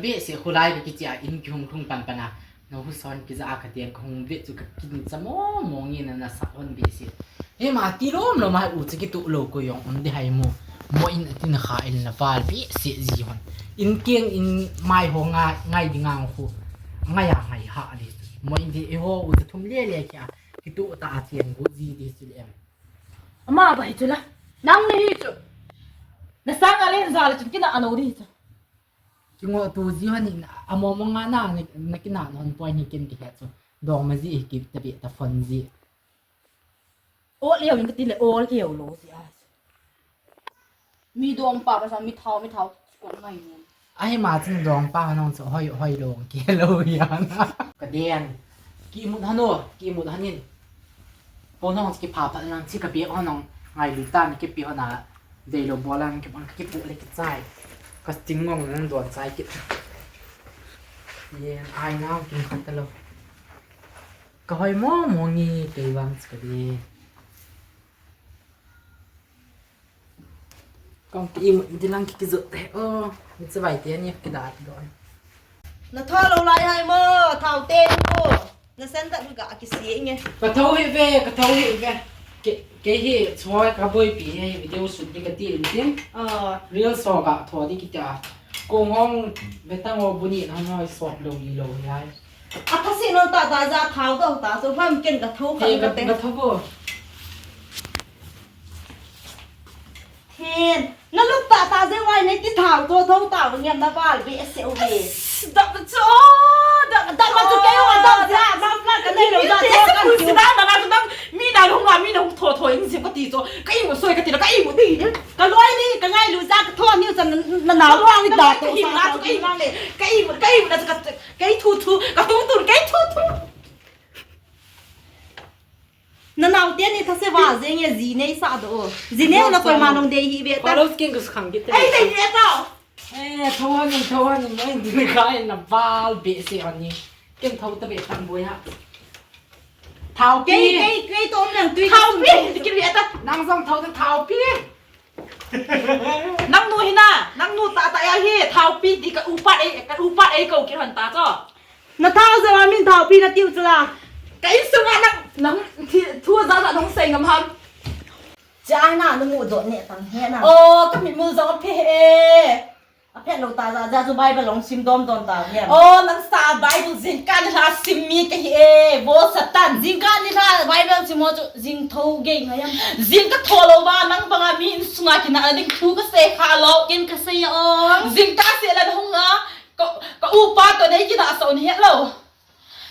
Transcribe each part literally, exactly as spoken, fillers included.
Behseh, khulai ka kichia in kihung lhung pan pan a. Na husa hon kija a ka tiang ka hung ve chu ka kin cha mo mo nge na na sa hon behseh. He ma ti lom lom a u cha kitu lo ko jong um de hai mo. Mo in a tin kha in na val behseh ji hon. In keng in mai ho nga ngai di ngang khu. Ngai a ngai ha di. Mo in di e ho u cha thum le le kia. Kitu ta a tiang gu ji di chu le em. Ama ba hi chu la. Nang ni hi chu. Na sang a len za le chun kina ano di chu. Kingo tu ji hon in, amo mo nga na, na, na kina non point hi ken kihe chu. Dong ma ji hi ki ta be ta phone ji. Ol eo in ka ti le ol eo lo ji a. Mi dong pa ka sa mi thao, mi thao. Ko ngai ni. Ahi ma chun dong pa nong chu hoi, hoi lo ki lo ya na. Ka den. Ki mut hano, ki mut hanin. Ko nong ki pha pha nang chi ka be ho nong ngai lu ta ni ki pi ho na. Dei lo bola ni ki bang ki pu le ki chai. Ka ting ngong nang don chai ki. Yen ai ngau ki khat ta lo. Ka hoi mo mo ngi kei vang chi ka di. Kong ki imu di lang ki kizut te. Oh, mi chu vai te ni ki da ki don. Na tho lo lai hai mo, thao te mo. Na sen ta ga ki si nge. Ka tho hi ve, ka tho hi ve. Ke, ke hi choi ka boi pi hi video shoot di ka ti in tin. Ah. Reel so ka tho di ki ta. Ko ngong ve ta ngo bu ni na noi so lo li lo hi ai. A thasi non ta ta ja thao do ta so ham ken ka tho ka. He, ka, ka tho bo. Hen, na luk ta ta je wai nei ti thao tho tho ta nge na val behseh u ve. Dap cho, dap, dap ma chu kei wa dap ja, ma flat ka nei lo ja, cho kan chu. Dap, dap, dap, mi na lung a, mi na hung tho tho in sim ka ti cho. Ka imu soi ka ti la, ka imu ti. Ka loi ni, ka ngai lu ja, ka tho ni cha na, na na wa ni da to. Ka imu, ka imu, ka imu na ka, ka i thu thu, ka tu tu, ka i thu thu. Nanao teni thase va jeng e, ji nei sa do. Ji nei na koima nung dei hi ve ta. Follow skin kus khang kit. Ai dei ve ta. Eh, thoa ni, thoa ni, noi ni kai na val be si ani. Ken thou ta be tang boya. Thau pi. Kei, kei, kei to nang tui. Thau pi. Kei ve ta. Nang jong thou ta thau pi. Nangnu hi na, nangnu tah tah a hi, thaupi ti ka upat ei, ka upat ei ko kihon ta cho. Na thau jong a min thaupi na tiu chu la. Ka insunga nang, nang thi, thu ja ja nong sei ngam ham. Cha na nu mu dot ne tang he na. Oh, ka mi mu jong a phe e. A phet lou ta ja, ja chu Bible hung sim dom dom ta hiam. Oh, nang sa Bible jingkah nilhah sim mi ka hi e, vo Satan. Jingkah nilhah Bible sim ho chu jing tho gei ngai am. Jing ka tho lou va, nang banga mi insunga kinah ding thu ka sei kha lou. Ken ka sei a o. Jingkah sei la hung a, ka, ka upa to nei kinah sah un het lou.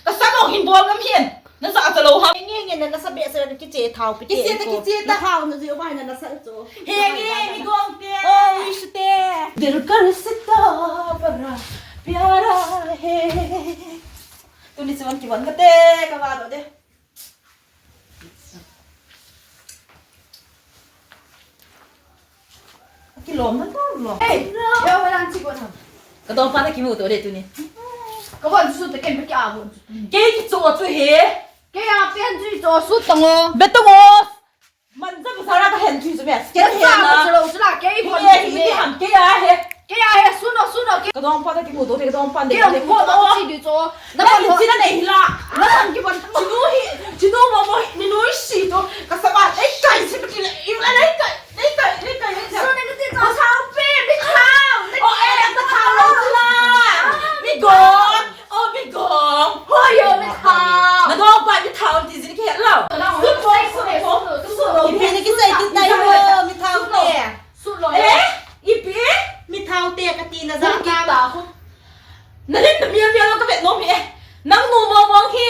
Ka sa ko hin bol ngam hin. Na sa cha lou ha. Nge nge na na sa be sa kiche thau pi. Kiche ta, kiche ta. Thau na ji o bai na na sa cho. He nge mi gong te. Oi su te. Dil kar sita bara pyara hai. Tuni chuan kibon ka te ka va do de. Kilom na to lom. Hey, yo, walang chiko na. Ka dong pa na kimu to de tuni. Ka bon su te ken pa ki a bon. Ke ki cho chu he. Ke a pen chu cho su tongo. Be tongo. Man ja bu sara ka hen chu chu be. Ke he na. Chu lo chu la ke i bon. Ke hi ham ke a he. Ke a he suno suno ke. Ka dong pa na kimu to de ka dong pa de. Ke ko to chi di cho. Na bon chi na nei la. Na bon ki bon. Chinu hi, chinu mo mo ni nu si to. Ka sa ba ei kai si ki le. I la nei kai. Nei kai, nei kai, nei kai. Su ne ka ti cho thau pe, mi thau. Oh, eh, ka thau lo chu la. Mi gong. Oh, mi gong. Hoi yo, mi thau. Na dong pa mi thau ti jin ke lo. Su mo, su mo. Su mo. Ipi ni ki sai ti tai ho, mi thau te. Su lo. Eh, ipi? Mi thau te ka ti na ja ta. Na lim na mial mial lo ka vet nom hi e. Nangnu mong mong hi.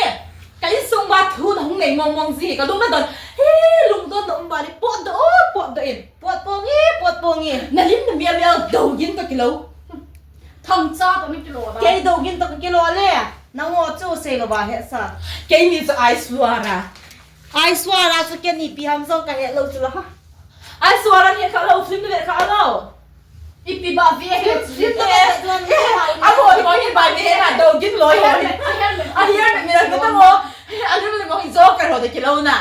Ka insung ba thu na hung nei mong mong ji. Ka lung na don. Hi, lungdon na um ba ni pot do, pot do in. Pot pong e, pot pong e. Na lim na mial mial do gin ka kilo. Thang cha ka mi kilo da. Kei do gin to ka kilo le. Nang o chu sei lo ba he sa. Kei ni chu Aishwarya. Aishwarya chu ken ipi ham jong ka he lo chu la ha. Aishwarya he kha lo, film le kha lo. Ipi ba ve he film le. A bo ni mo hi ba ve na do gin lo ho. A hiar me mi la ka mo. A lim le mo hi Joker ho de kilo na.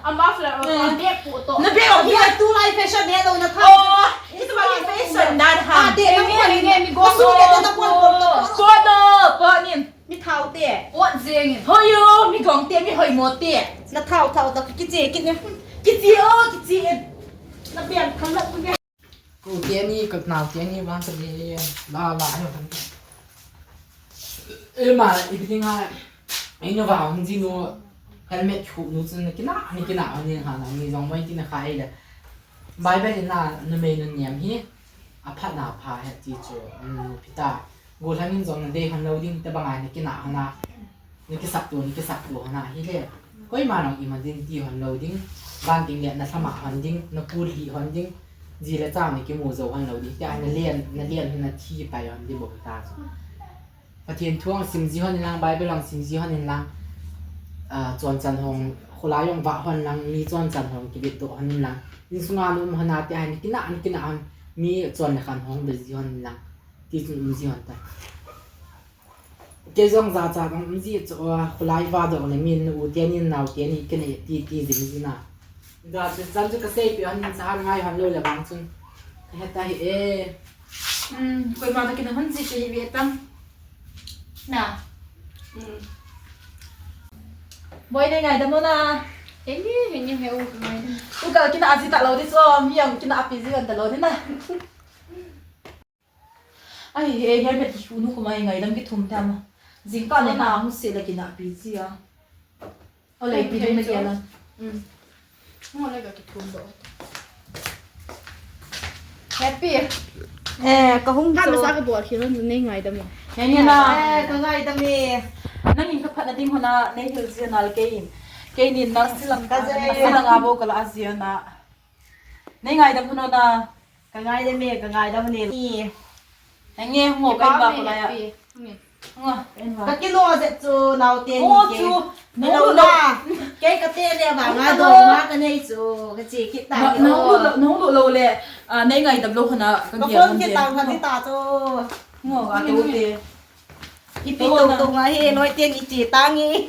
A muffler o, a bag pu to. Na bag o hi tu lai fashion ne lo na kha. Oh, it's my fashion dan ha. A de na mo ni mi go so ke na po po. Po do, po ni. Mi thau te. Ot jeng in. Hoi yo, mi gong te, mi hoi mo te. Na thau thau ta kiche kit ne. Kiche o, kiche in. Na pian kham la ku ne. Ko te ni, ka nau te ni, vang ka ni, la la, ai, vang. E ma, i bi ding ha, i no va, hung ji no, helmet khu no chun, kina, ni kina, ni ha, ni jong mai kina kha ai le. Bible in na, numei nun niam hi, a phat na pha he ti chu, um, pita. Gollhang in jong na dei hon lo ding, tabang ai na kinah hon a, na kisap to, na kisap to hon a, hi le. Koima nang ima ding ti hon lo ding, van ding le na thamah hon ding, na pulhi hon ding, ji le chang na kimu jo hon lo ding, ti ai na len, na len na thi pai hon ding bo ta chu. Pathen thu ang sim ji hon in lang, Bible ang sim ji hon in lang, ah, chon chan hong, khulai jong vah hon lang, mi chon chan hong kibit to hon in lang. Insunga na um hon a ti ai na kinah, na kinah hon, mi chon le khan hong be ji hon in lang. Ti chun um ji hon ta. Kei jong jacha kang um ji chu, ah, khulai va jong le min u te ni nau te ni kene ti ti jing ji na. Jacha chan chu ka sei pi an sa han ngai han lo le bang chun. Ka he ta hi e. Um, koima ta kina han ji te hi ve tang. Na. Um. Boi nei ngaidam na. He ni, he ni, he u ngaidam. U ka kina aji ta lo di so, mi ang kina api ji kan ta lo di na. Ai, he, helmet ki khu nu ko mai ngaidam ki thum ta ma. Jingkah le na hung se la ki na pi ji a. O le pi ding na ki ala. Mm. Mo le ka ki thum do. Happy. Eh, ka hung ka cho. Sa ka bol khi ron nei ngaidam e. He ni na. Eh, ka ngaidam e. Nang in ka phat na ding hona nei hil ji na le kei in. Kei ni nang silang ka je. Nang a bo ka la a ji na. Nei ngaidam hona na. Ka ngaidam e, ka ngaidam ne. Ni. Henge, hung o, ka inva ko la ya. Hung o. Ka kilo je chu, nau te ni ke. Chu. Nau na. Kei kate le vang a dong ma kanei chu, kache kit tang. Nahung lut lou le, nei ngaidam lou hon a kagel hon te. Ka phone kit tang khat hita chu. Ngo, ato te. Ipi tou tou nga hi, noi ten iche tang e.